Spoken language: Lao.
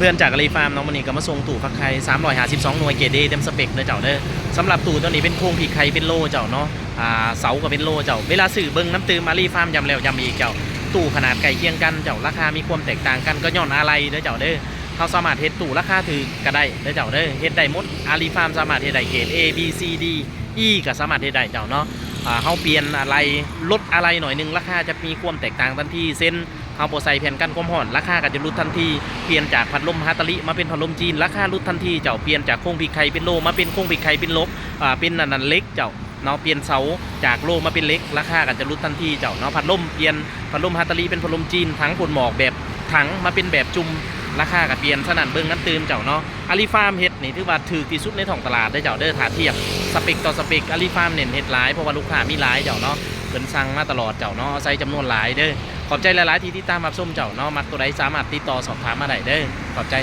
ເພື່ອນຈາກອາລີຟາມເນາະ ມື້ນີ້ກໍມາສົ່ງຕູ້ຝັກໄຂ່ສາມຮ້ອຍຫ້າສິບສອງໜ່ວຍ ເກຣດເອ ເຕັມສະເປັກເດີເຈົ້າເດີ. ສຳລັບຕູ້ໂຕນີ້ເປັນໂຄງພິກໄຂ່ເປັນໂລເຈົ້າເນາະ ອ່າ ເສົາກໍເປັນໂລເຈົ້າ. ເວລາຊື້ເບິ່ງນຳຕື່ມ ອາລີຟາມ ຢ້ຳແລ້ວຢ້ຳອີກເຈົ້າ. ຕູ້ຂະໜາດໃກ້ຄຽງກັນເຈົ້າ ລາຄາມີຄວາມແຕກຕ່າງກັນ ກໍຍ້ອນອາໄຫຼ່ເດີເຈົ້າເດີ. ເຮົາສາມາດເຮັດຕູ້ລາຄາຖືກກໍໄດ້ເດີເຈົ້າເດີ ເຮັດໄດ້ໝົດ. ອາລີຟາມສາມາດເຮັດໄດ້ເກຣດເອ ບີ ຊີ ດີ ອີ ກໍສາມາດເຮັດໄດ້ເຈົ້າເນາະ. ອ່າ ເຮົາປ່ຽນອາໄຫຼ່ ລົດອາໄຫຼ່ໜ້ອຍໜຶ່ງ ລາຄາຈະມີຄວາມແຕກຕ່າງທັນທີ ເຊັ່ນ ເຮົາບໍ່ໃສ່ແຜ່ນກັນຄວາມຮ້ອນ ລາຄາກໍຈະຫຼຸດທັນທີ. ປ່ຽນຈາກພັດລົມຮາຕາລິມາເປັນພັດລົມຈີນ ລາຄາຫຼຸດທັນທີເຈົ້າ. ປ່ຽນຈາກໂຄງພິກໄຂ່ເປັນໂລມາເປັນໂຄງພິກໄຂ່ເປັນໂລ ອ່າ ເປັນອັນນັ້ນເຫຼັກເຈົ້າເນາະ. ປ່ຽນເສົາຈາກໂລມາເປັນເຫຼັກ ລາຄາກໍຈະຫຼຸດທັນທີເຈົ້າເນາະ. ພັດລົມ ປ່ຽນພັດລົມຮາຕາລິເປັນພັດລົມຈີນ ຖັງພົ່ນໝອກແບບຖັງມາເປັນແບບຈຸ່ມ ລາຄາກໍປ່ຽນ. ສະນັ້ນເບິ່ງນຳຕື່ມເຈົ້າເນາະ. ອາລີຟາມເຮັດນີ້ຖືວ່າຖືກທີ່ສຸດໃນທ້ອງຕະຫຼາດເດີເຈົ້າເດີ. ຖ້າທຽບສະເປັກຕໍ່ສະເປັກ ອາລີຟາມເນັ້ນເຮັດຫຼາຍ ເພາະວ່າລູກຄ້າມີຫຼາຍເຈົ້າເນາະ ເພິ່ນສັ່ງມາຕະຫຼອດເຈົ້າເນາະ ອາໄສຈຳນວນຫຼາຍເດີ. ຂອບໃຈຫຼາຍໆທີ່ຕິດຕາມຮັບຊົມເຈົ້າເນາະ. ມັກໂຕໃດສາມາດຕິດຕໍ່ສອບຖາມມາໄດ້ເດີ. ຂອບໃຈ.